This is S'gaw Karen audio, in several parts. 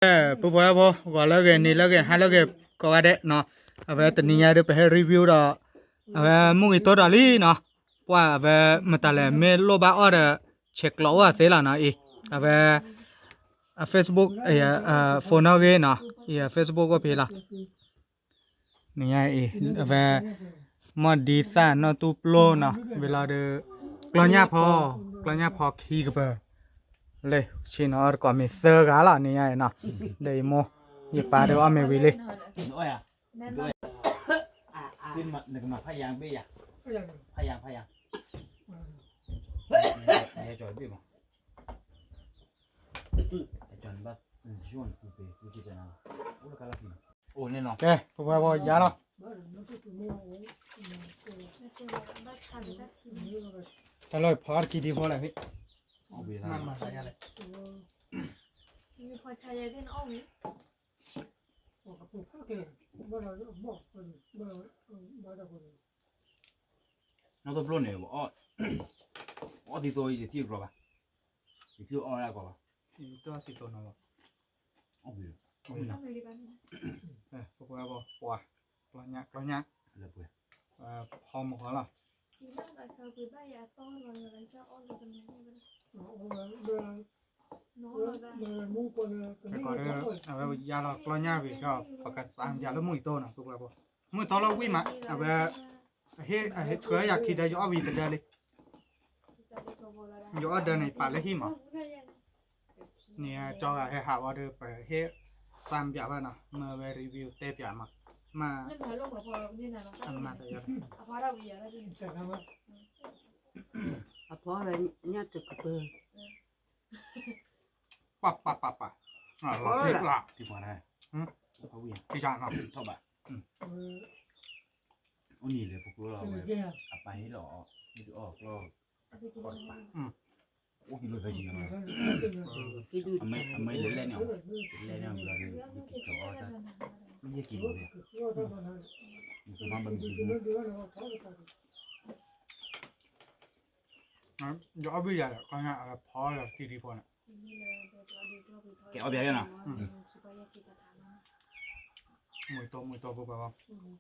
ပှၤဖိ ဂီၤလၢဂ့ၤ နံၤလၢဂ့ၤ ဟါလၢဂ့ၤ ကိးဂၤဒဲးနီၤ, အဝဲတနံၤညါဒီး ပဟဲ review ဒီး အဝဲမုၢ်ဂံၢ်တိၢ်ဒီးလံနီၤ, ပှၤအဝဲမတၤလဲၣ် မ့ၢ်လိၣ်ဘၣ်အီၣ်ဒီး ဆဲးကျိးအိၣ်အသ့လီၤနီၤ, အံၤ အဝဲ အ Facebook အ phone နီၣ်ဂ့ၤနီၤ, အံၤ Facebook အိၣ်ဖဲလီၤ. နံၤညါအံၤ အဝဲ မီၢ်ဒံသၣ်နီၢ်တူၢ်ပျိနီၤ, ဝံၤလီၤဒီး ကျီညၣ်ဖီ, ကျီညၣ်ဖီခံကပၤ, လၢဆ့နီၤ အီၣ်တကိးမ့ၢ်သၢဂၤလီၤ နံၤညါအံၤနီၤ, ဒီးယမိၢ် ယပၢ်ဒီးအီၣ်မ့ၢ်ဝံၤလံ နကမၤဖးယံၤဘ့ၣ်ယၤ, ဖးယံၤ ဖးယံၤ, ကဲ ပဝဲပှၤယါလီၤ, တၢ်လီၢ်ဖီအီၣ်တကံဒံဖီလဲၣ်ဖဲ, မၤမၤသးယါလဲၣ်, နီၢ်တဖျိန့ၣ် အီၣ်သံသိယထံၣ်အကျီဘၣ်, ယထံၣ်အီၣ်ဒၣ်ကီဘၣ်, ယထံၣ်အီၣ်သံသိနီၤဘၣ်, အီၣ်ဝံၤလီၤ, ပဝဲပှၤ ကျီညၣ် ဖီမုၢ်ဂီၤလီၤ, အဝဲယါလီၤကျီညၣ်ဝံၤဒီး ပကစးယၤလၢမုၢ်အံၤတိၢ်နီၤ ပဝဲပှၤ, မုၢ်အံၤတိၢ်လီၤဝံၣ်မး အဝဲ အဟ့ၣ် အဟ့ၣ်ထွဲယၤခံဒဲး ယအီၣ်ဝံၤတဒဲးလံ, ယအီၣ်ဒၢန့ၣ် ပာ်လၢဟံၣ်မး, န့ၣ်ကၠီဂၤဟဲဟးဝဲဒီး ပဟ့ၣ်စၢ်ပၠးဘၣ်နီၤ မ့ၢ်ဝဲ review တဲပၠးမး, မ့ၢ် အမၤတယါ အဖီဝဲညၣ်တကပၤ, ပၢ်ပၢ်ပၢ်ပၢ်, လီၤထံကျါ, ထံကျါနီၤ, ထီၣ်ဘၣ်, အိၣ်နံၤလဲၤပကျိလီၤဝဲ, အပၢ်ဟ့ၣ်လီၤအီၣ်, ဟ့ၣ်အီၣ်ကျီ, အိၣ်ကံလိာ်သၢဆံ, အမ့ၢ်လဲၤလဲၣ်န့ၣ်, လဲၣ်န့ၣ်ဘျီဒီး က့ၤကၠီအီၣ်တၢ်, မ့ၢ်က့ၤလိာ်ဝဲ, မ့ၢ်ကမၣ်ဘၣ်မ့ၢ်က့ၤလိာ် ယအီၣ်ဘ့ၣ်ယၤဒီး ခီညါအဖီလၢတံၢ်တံၢ်ဖီန့ၣ်, ကဲအီၣ်ဘၣ်ယၤနီၤ, မုၢ်တီမုၢ်တီပှၤပှၤ,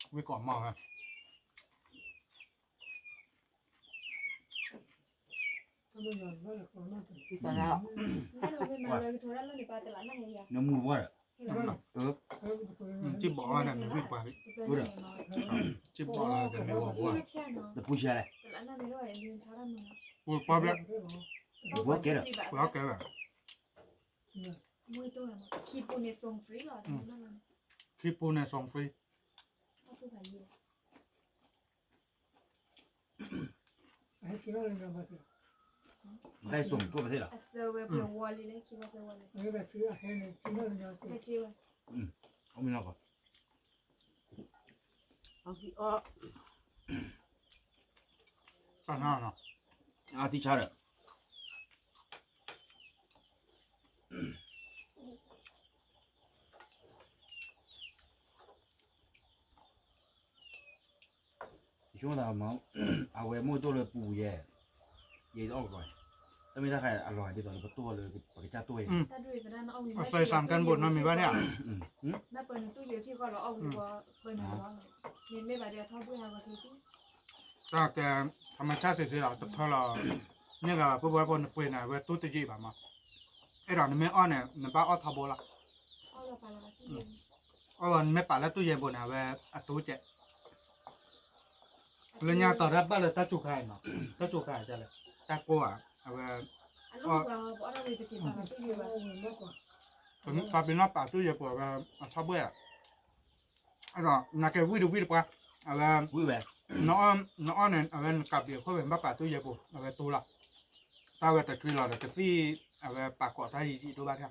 ဝံၣ်ကိးမီၢ်ဝဲ နမူဝဲဒီး စံၣ်ဘီၣ်ဝဲဒီးမ့ၢ်ဝံၣ်ပှၤ, စံၣ်ဘီၣ်ဝဲဒီးမ့ၢ်ဝံၣ်ပှၤ, ပူပှၤဘျဲၣ်, ပူကဲဝဲ, ခံပူန့ၣ် ส่งฟรี ได้ส่งทั่วประเทศเหรอ အဝဲ အတီၢ်ဆါဒီး ယဆိကမိၣ်သးမ့ၢ် အဝဲမိၢ်တိၢ်လၢပူၤပူၤယဲၢ်, ယအီၣ်ကီး, တမ့ၢ်တၢ်ခါအလီၤဒ်သိးလၢပတိၢ်လၢပကစၢ်တိၢ်အံၤ, အစဲးစၢ်ကၢၣ်ဘိၣ်နီတမံၤဘၣ်န့ၣ်, တၢ်ကဲ ธรรมชาติစ့ၢ်စ့ၢ်လီၤ တဖၢလီၤ, န့ၢ်ဂၤဘၣ် ပှၤဖိနပှ့ၤန့ၣ် အဝဲတိၢ်တယံာ်ဘၣ်မး, အဲၣ်ဒိးနမ့ၢ်အီၣ်န့ၣ် နဘၣ်အီၣ်ထီဘိလီၤ, အီၣ်လီၤနမ့ၢ်ပာ်လၢတူၢ်ယဲၢ်ဘိန့ၣ် အဝဲအတိၢ်ကဲး လၢညါတီၤတၢ်ဘၣ်လၢတၢ်စူၤခါအံၤနီၤ, တၢ်စူၤခါအံၤလဲၣ်, တၢ်ကိၢ်ဧါ, အဝဲ ပှၤပ့ၤနီၣ်ပာ်တူၢ်ယဲၢ်ပူၤ အဝဲအထီဘိၣ်ဧါ, အဲၣ်ဒိး နကဲဝံၣ်တဝံၣ်တပှၢ်, အဝဲ နအီၣ်န့ၣ် အဝဲနကးဘျံးအခိၣ်ဝဲ နဘၣ်ပာ်တူၢ်ယဲၢ်ပူၤ အဝဲတိၢ်လီၤ, တၢ်ဝဲတဆှံလီၤဒီး ကသံၣ် အဝဲပာ်ကိးတၢ်ယံာ်ယံ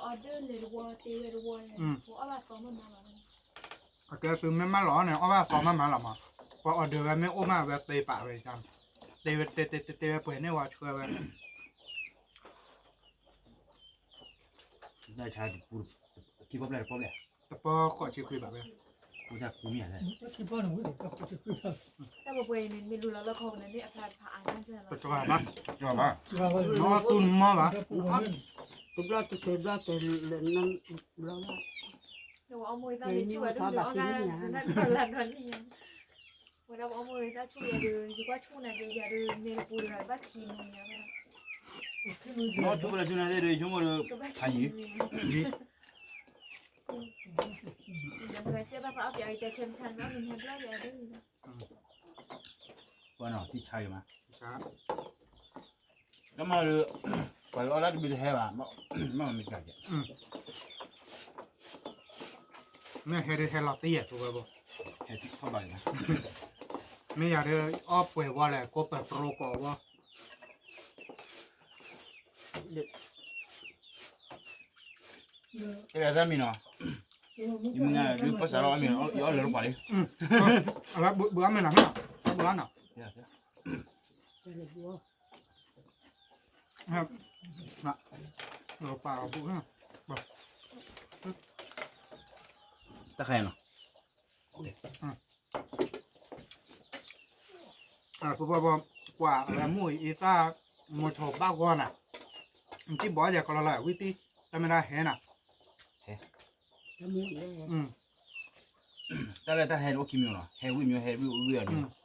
ာ်ဒိၣ်ဘၣ်ထဲ အကဲသုမ့ၢ်မၢလီၤန့ၣ် အီၣ်ဘၣ်သီမးမးလီၤမး, ပှၤအီၣ်ဒၢးဝဲမ့ၢ်အိၣ်မး အဝဲတ့ပာ်ဝဲ, တ့ဝဲတ့တ့တ့ဝဲပှဲၤန့ၢ်ဝဲဆှၢဝဲ, ခံပီၣ်ပျဲၢ်တပီၣ်ပျဲၢ် တပီဃိးဆံခွံဘၣ်ဝဲ, တၢ်ပှဲၤပှဲၤအံၤန့ၣ် မ့ၢ်လူၤလီၤလၢခီပူၤန့ၣ် မ့ၢ်အဖျါဖးအါညါကၢ်လီၤ, တကီဘၣ်, တကီဘၣ်, မ့ၢ်တူၢ်မီၢ်ဘၣ်, တဘျီတကဲဘျီတလဲၤနဘျီဘၣ်, နဝဲအီၣ်မိၢ်သၣ်မ့ၢ်ဆူၣ်ဝဲဒၣ် နအီၣ်ဂၤနကီၢ်လၢနီၢ်နံၣ်ညါ, ဝဲဒၣ်ပအီၣ်မိၢ်သၣ်ဆူၣ်ယၤဒီး ယကွၢ်ဆူၣ်နၤဒီးယၤဒီး မ့ၢ်တပူၤဒီးဘၣ်ခံနံၣ်ညါဝဲဒၣ်, နီၢ်ဆူၣ်ဝဲဒၣ်ဆူၣ်နၤသ့ၣ်ဒီး ယဆိကမိၣ်ဒီး ကဘၣ်ခံနံၣ်ညါ, ဒီးမ့ၢ်ကဲဘၣ်ပအီၣ်ပျးအံၤတဲခဲမဆါန့ၣ် အီၣ်မ့ၢ်ဟဲဘျီယၤဒီး ပှၤနီၤ ထံဆါအံၤမး, တၢ်မၤဒီး ပှၤလၢအီၣ်လၢတဘ့ၣ်တဟဲဘၣ်, မ့ၢ်မ့ၢ်တၢ်ကဲ, မ့ၢ်ဟဲဒ်ဟဲလီၤတံၢ်ယဲၢ်ဖိဝဲဘိ, ဟဲထီၣ်ဘၣ်လံ, မ့ၢ်ယၤဒီးအီၣ်ပှဲၤဝဲလဲၣ် ကိးပၢၤတြိကိးဝဲ တၢ်မံၤနီၤ, ယမုၢ်နၤဒုးပၢၢ်စးထီၣ်အီၣ်မ့ၤ ယအီၣ်လၢတပှၤလံ, ဘုးအီၣ်မ့ၤနီၤ, ဘုးအီၣ်နီၤ,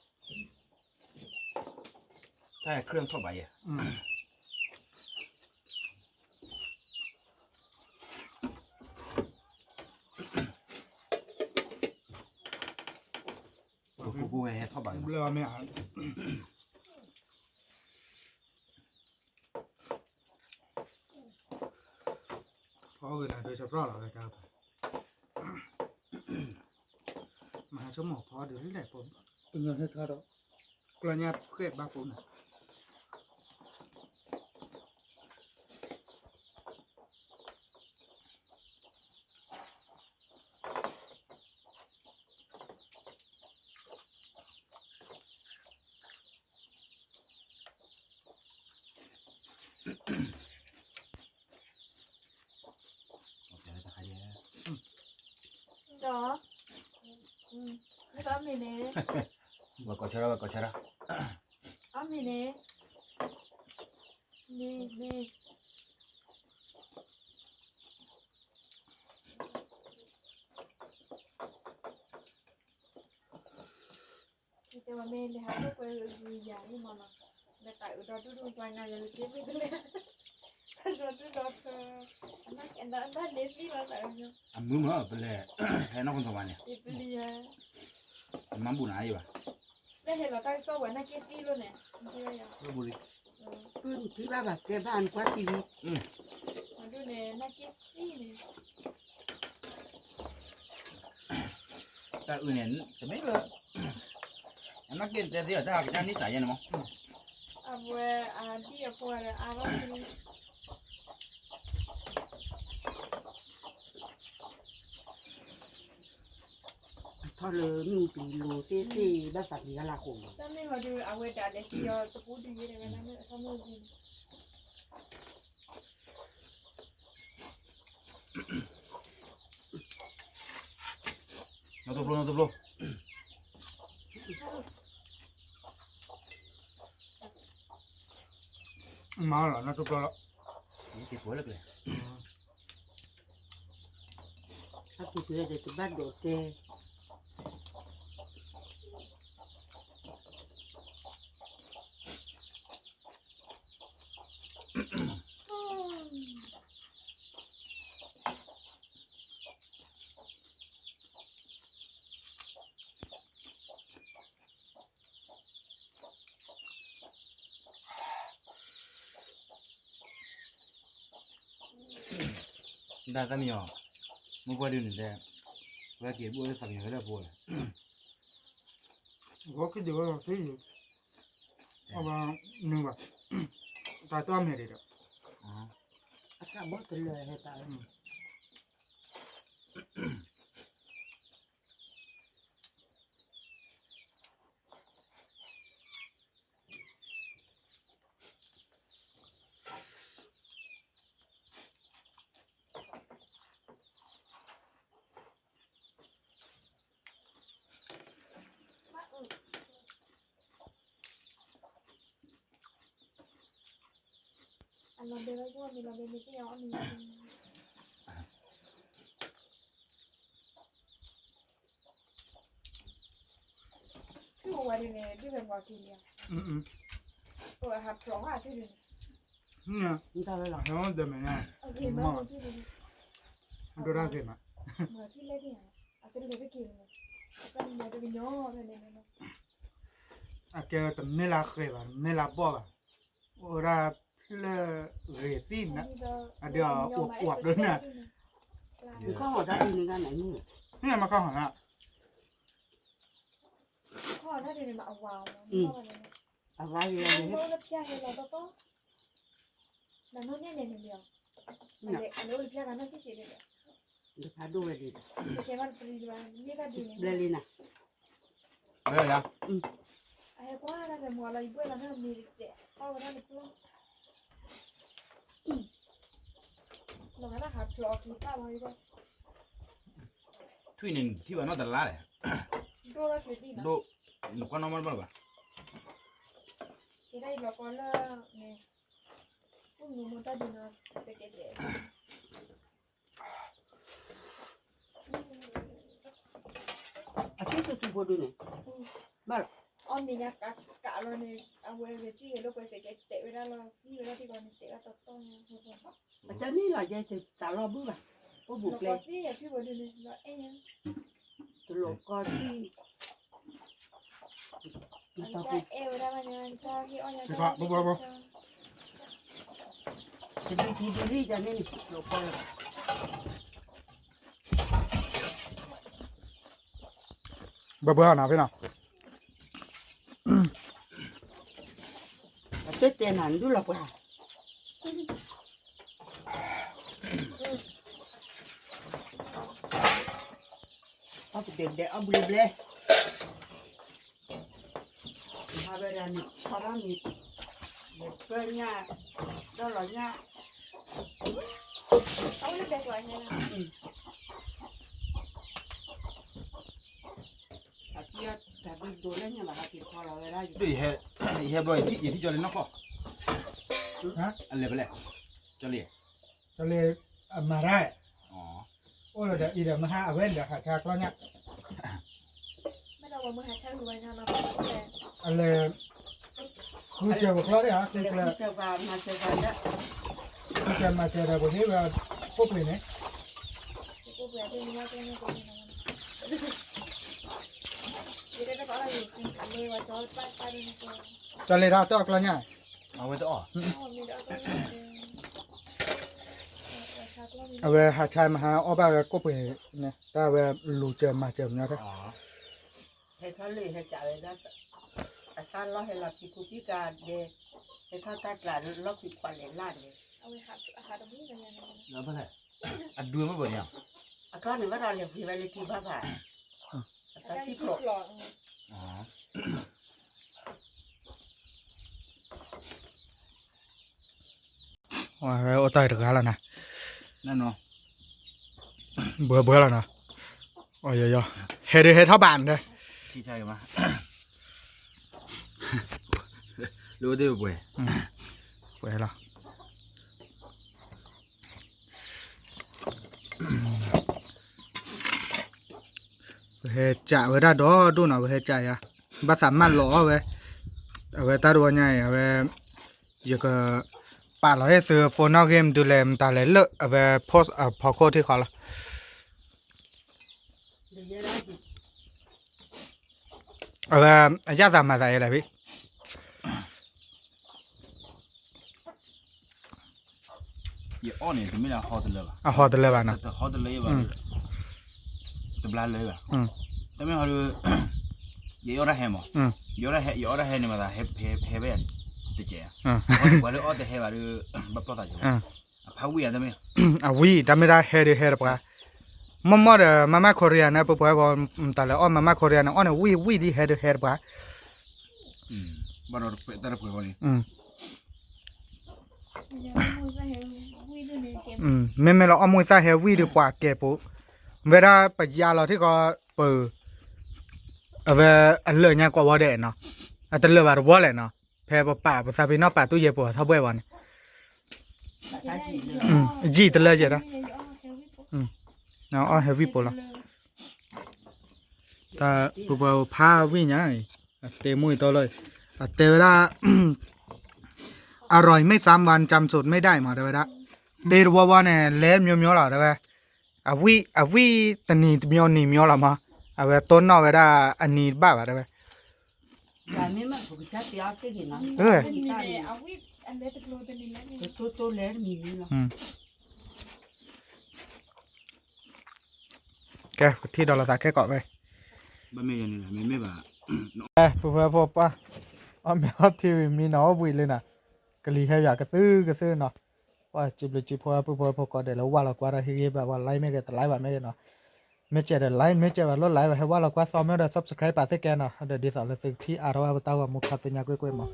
တၢ်ခါနီၤ, ပှၤအဝဲမိၢ်အံၤအသၣ် မိၢ်ဆိဘၣ်ဂီၢ်နၤ, နထံၣ်ဘီယဲၢ်ကလီလီၤ ဝံၣ်တံၢ် တၢ်မ့ၢ်ဒၣ်ဟဲနၤ, ဟဲ, တၢ်လၢတၢ်ဟဲအိၣ်ခံမံၤနီၤ ဟဲဝံၣ်မံၤ ဟဲဝံၣ်ဝံၣ်အီၤန့ၣ်, တၢ်ဟဲခရံာ်ထီၣ်ဘၣ်ယဲၢ် ပူၤပူၤဝဲဟဲထီၣ်ဘၣ်, ဘျၢမ့ၢ်ဧါ, ဖီဂ့ၤနၤဒုးဆၢပြၢလီၤဝဲတၢ်, မဟါဆိကမိၣ်ဖီဒုးလဲၣ်, ပညီဟဲထီၣ်ဒီး, ကျီညါဃဲၣ်ဘၣ်ပူၤနၤ ဒီး, မ့ၢ်အီၣ်မ့ၤန့ၣ်, ဝဲကိးဆၢထီၣ် ဝဲကိးဆၢထီၣ်, အီၣ်မ့ၤန့ၣ်, မ့ၢ်, မ့ၢ် တဲဝဲမ့ၢ်လဲၤဟးလိာ်ကွဲယၤန့ၣ်မးနီၤ, လၢတၢ်အုးဒီဒူၣ်ဒိၣ်ပှၤနၤယၤလၢက့မ့ၢ်တလဲၤ, ဒီဒူၣ်ဒီထၢ, အနၢ်ကဲနတၢ်န့ၣ်သံလီၤတၢ်အုး, အမုာ်မးပလဲၤ, ဟဲနီၢ်ကီၢ်ထီၣ်ဘၣ်န့ၣ်, ပလံၤယၤ, အမၤဘူၣ်နၤအံၤဘၣ်, လၢဟဲလီၤတၢ်ကစီၣ်ဝဲနၢ်က့သံလိာ်န့ၣ်, နထံၣ်ဘၣ်ဘၣ်တဲဘၣ်နကွၢ်ထံလံ, အဒိန့ၣ် နၢ်က့သံန့ၣ် တၢ်အုးန့ၣ် တမ့ၢ်လၢ အနၢ်က့တဲသ့အီၤ တၢ်ကစၢ်န့ၢ်သးယဲန့ၣ်မး, အဝဲအဒံၣ်အဖိဒီးအါထီၣ်သံ, အထီၣ်လၢမုၢ်ပျံၤလိၤသ့ၣ်သ့ၣ် ဘၣ်သးပျံၤတၢ်လၢအဃိ, တၢ်မ့ၢ်ဟီဒုး အဝဲဒၣ်လဲၤဟံးအီၤတပူၤဒ်ယဲန့ၣ်ဝဲဒၣ် အထီၣ်မုၢ်ပျံၤ နီၢ်တဘျိ နီၢ်တဘျိ, မၤလီၤ နီၢ်တဘျိလီၤ, က့ၤပှဲၤလၢကျဲ, အက့ၤပှဲၤဒီးတဘၣ်ဒိးတဲ ဒၣ်တၢ်မံၤအီၤ, မိၢ်ပှၢ်ဒုးန့ၣ်တဲ, ဝဲက့ၤဘိၣ်လၢသးပညီၤဝဲလၢအဖိလဲၣ်, ဂီၤခံဒုးဝဲလီၤသ့, အဘၣ်နုၤဘၣ်, တၢ်တၢ်မဲာ်ဒံးဒီး, အသးဘီတလၢာ်ဟဲတၢ် လီၤဘဲလီၤယိၣ်မ့ၢ်လီၤဘဲမ့ၢ်သ့ၣ်ညါအီၣ်မ့ၢ် ဒုးအိၣ်ဝဲဒ်န့ၣ် ဒုးဝဲမၤက့ၤလံဧါ, အိၣ်ဟးဖျိးဝဲဒ်န့ၣ်, ဟဲဒၣ်မဲာ်ညါ, ဒိၣ်ဒၣ်က့ၤမး, မၤက့ၤလဲၣ်သ့ၣ်ညါ, အတလဲၤတက့ၤန့ၣ်, အကဲတမ့ၢ်လၢဃဲၤဘၣ် တမ့ၢ်လၢဘီၣ်ဘၣ်, အိၣ်ဒၣ်ဖျၢၣ်ဂ့ၤသ့ၣ်န့ၣ်, အဒုးအိၣ်ကွးဒိၣ်န့ၣ်, နခီၣ်ဟီၣ်တၢ်ဒ်န့ၣ်ဂၤန့ၣ်, နမ့ၢ်ခီၣ်ဟီၣ်န့ၣ် အဝါယဲလၢဖျၢၣ်ဟဲလီၤတီတီ, နနီၢ်န့ၣ်န့ၣ်န့ၣ်လီၤ, အန့ၣ်အိၣ်လၢဖျၢၣ်ဂၤနီၢ်ဆံးဆံးန့ၣ်လီၤ, တဖးဒိၣ်ဝဲဒ်ဒီး, ကဲမ့ၢ်တပရံတဘၣ်, မ့ၢ်တၢ်ဒ်န့ၣ်, ဘျဲလံနၤ, အဟဲကွၢ်တၢ်ဒီးမ့ၢ်လီၤ ယဘှဲၣ်လီၤန့ၣ်မ့ၢ်တကဲး, အီၣ်ဝဲဒၣ်တပျီ လီၤဂာ်တၢ်ဟးဖျိးအက့ၤတၢ်ဝဲ, ထွံၣ်န့ၣ်ထံၣ်ဘၣ်နီၢ်တလါလဲၣ်, ဒိၣ်, နကွၢ်နီၢ်မီၢ်တဘၣ်လၢၤဘၣ်, ကဲဒၣ်အံၤလီၤကီလၢန့ၣ်, အိၣ်မူမတၢ်ဒုးနီၢ်စဲးကဲးတဲာ် အထံၣ်သူသူဖိဒုန့ၣ်, ဘၣ်လီၤ, အီၣ်မ့ၢ်ညါကးလီၤန့ၣ် အဝဲဂ့ၤထံၣ်ဂ့ၤလိာ်ကွဲစဲးကဲးတဲာ်ဝဲဒၣ်လီၤ သံဝဲဒၣ်ထံကီန့ၣ် တဲာ်ဝဲတီတီညါ, အတၢ်န့ၣ်လီၤယဲတၢ်လီၤဘုဘၣ်, အိၣ်ဘူးကျဲ, သံယဖုဝဲဒုန့ၣ် လီၤအဲၣ်ညါ, တလိၣ်ကီထံၣ်, အဲၣ်ဝဲဒၣ်ဘၣ်ညါ, တဒုထံဒုလံတၢ်န့ၣ်န့ၣ် တလိၣ်ကီလၢၤဘၣ် ဘၣ်ဘၣ်နီၤဖဲနီၤ, အတဲတဲနၤဒုလီၤပှၤ, အီၣ်ကဒဲကဒဲ အီၣ်ဘျဲဘျဲ, ဟးဝဲဒၣ်န့ၣ် ဖီထီၣ်န့ၣ်, ယပၢညၣ်, ဒီလီၤညၣ်, အဝဲဘဲကွၢ်ညါ, အတံၢ်တၢ်ဒိၣ်ဒိၣ်လၢညါဘၣ်ဟးက့ၤဖီလီၤဝဲဒၣ်ယ, ယဟဲဘျီ ယထံၣ်ကၠီလ့နီၢ်ကီၢ်, အလဲၤဖဲလဲၣ်, ကၠီလ့, ကၠီလ့, အမၤတၢ်, အိၣ်လီၤဒီးအံၤဒီးမဟါအဝဲန့ၣ်ဒီးဟးဆါကျီညၣ် အလဲၤ, ဃုစၢၤပကျီဒၣ်ဧါ, ဃုစၢၤ, ဃုစၢၤမၤစၢၤဒီးပဟ့ၣ်ဝဲ, ကိၣ်ပှ့ၤန့ၣ်, ကၠီလ့တၢ်တအီၣ်ကျီညၣ်, အဝဲတအီၣ်, အဝဲဟးဆါမဟါအီၣ်ဘၣ်ဝဲကိၣ်ပှ့ၤန့ၣ် တၢ်ဝဲလူၤစၢၤမၤစၢၤမညီထဲ ဟဲထီၣ်လၢဟဲကးဝဲဒၣ်, အတၢ်လီၢ်ဟဲလီၤဖံးကူဖံးကၤဒဲး, ဟဲထီၣ်တၢ်ကျးလီၢ်ဖံးခွါလဲၤလၢ်ဒဲး, အဒွဲမ့ၢ်ဘၣ်န့ၣ်, အကျီၢ်န့ၣ်ဘၣ်ဒီးလဲၤဖံးဝဲလၢထံဘၣ်ဘၣ်, အတၢ်ထံဖျိး အိၣ်တၢ်တဂၤလီၤနၤ, ဘှဲဘှဲလီၤနၤ, ဟဲဒုးဟဲထီၣ်ဘၣ်န့ၣ်, လၢအိၣ်တ့ၢ်ဘှဲ, ဘှဲလီၤ. ပဟဲကးဝဲဒၣ်ဒီဒိၣ်နီၤ ပဟဲကးယၤ, ဘၣ်သးမၢလီၤအီၣ်ဝဲ, အဝဲတၢ်တဝီညါအံၤ အဝဲ, ယက, ပာ်လီၤဟ့ၣ်သု phone နီၣ်ဂ့ၢ်မနုၤလဲၣ်မတၤလဲၣ်လၢအဝဲ post အဖီခိၣ်ထံဃီလီၤ. အဝဲ, အယၣ်သးမၤသးအံၤလဲၣ်ဖံ ယအီၣ်န့ၣ် တမ့ၢ်လၢအဟီတလၢဘၣ်, အဟီတလၢဘၣ်နီၤ, တဟီတလၢဘၣ်, တဘျါလၢဘၣ်, တမ့ၢ်ဟီဒီး, ယအီၣ်တၢ်ဟဲမး, ယအီၣ်တၢ်ဟဲ, ယအီၣ်တၢ်ဟဲန့ၣ်မးသးဟဲ, ဟဲဘၣ်ယၤ, တကဲး, ပှၤလၢအီၣ်တဟဲဘၣ်ဒီး, ဘၣ်ဖျီသးကဲး, အဖးဝံၣ်ဧါတမ့ၢ်, အဝံၣ် တၢ်မ့ၢ်တၢ်ဟဲဒုးဟဲတပှၤ, မ့ၢ်မ့ၢ်ဒီး မမါခိရံယါန့ၣ် ပပှၤဂီၢ်, တၢ်လၢအီၣ်မမါခိရံယါန့ၣ် အီၣ်န့ၣ်ဝံၣ်ဝံၣ်ဒ်ဟဲဒုးဟဲတပှၤ ဘၣ်ဒီးတၢ်တပှဲၤဃီန့ၣ်, မ့မ့ၢ်လၢအီၣ်မူသၣ်ဟဲဝံၣ်ဒီးပှၤကဲးဖိ, ဝဲဒၣ်ပယါလီၤထံဃီ, ပ, အဝဲ, အလၢာ်ညါကိးဝီဒဲးနီၤ, အတလၢာ်ဘၣ်တဝီလဲၣ်နီၤ, ဖဲပပာ်ပသးပ့ၤနီၣ်ပာ်တူၢ်ယဲၢ်ပှၤထီၣ်ဘှဲၣ်ဝဲန့ၣ် ယံာ်တလၢယဲဒၣ်, အီၣ်ဟဲဝံၣ်ပိာ်လီၤ, တၢ်ပှၤဖးဝံၣ်ညါအံၤ, အတဲမူအံၤတီလီၤ, အတဲဝဲဒၣ် อร่อยไม่ซ้ำวัน จำสูตรไม่ได้ မး တဲဝဲဒၣ်, တဲတဝီဝီန့ၣ် လဲၤမျိုးမျိုးလီၤ တဲဝဲ, အဝံၣ် အဝံၣ်တနံၤတမျိုးနံၤမျိုးလီၤမး, အဝဲတိၢ်နီၣ်ဝဲဒၣ်အနံၤတဘၣ်ဘၣ် တဲဝဲ, ကဲ ပထံၣ်ဒီးလီၤသးခဲကိာ်ဝဲ, ပှၤဖုဖုဖိပှၢ်, အီၣ်မ့ၤအီထံဝံၤမံနီၤ အိၣ်ဘှံးလံနီၤ, ကလံၤဟဲယွၤကသုကသုနီၤ, ပှၤစံးဘျုးစံးဖှိၣ်ပှၤဖုဖုဖိကိးဂၤဒဲးလၢဝၢ်လီၤကွၢ်ဒီးဟ့ၣ်ဂံၢ်ဘၣ်ပှၤ like မ့ၢ်ဂ့ၤ တ like ဘၣ်မ့ၢ်ဂ့ၤနီၤ, မ့ၢ်စဲးဒီး like မ့ၢ်စဲးဘၣ်လိၣ် like ဘၣ် ဟဲဝၢ်လီၤကွၢ်သီမ့ၢ်ဒီး subscribe ပာ်သ့ၣ်ကဲနီၤ, ဒီးဒ်သိးလၢသုကထံၣ်အါထီၣ်ဝဲပတၢ်ဂီၤမူခီသ့ၣ်ညါကွ့ၢ်ကွ့ၢ်မး,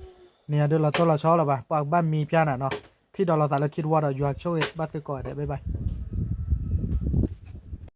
န့ၣ်အဒုးလီၤတိၢ်လီၤဆီလီၤဘၣ် ပှၤကဘၣ်မံဖၠါနၤနီၤ, ထံၣ်ဒီးလီၤသးလၢခံတဝီဒီး ယွၤကဆိၣ်ဂ့ၤဘၣ်သုကိးဂၤဒဲး bye bye.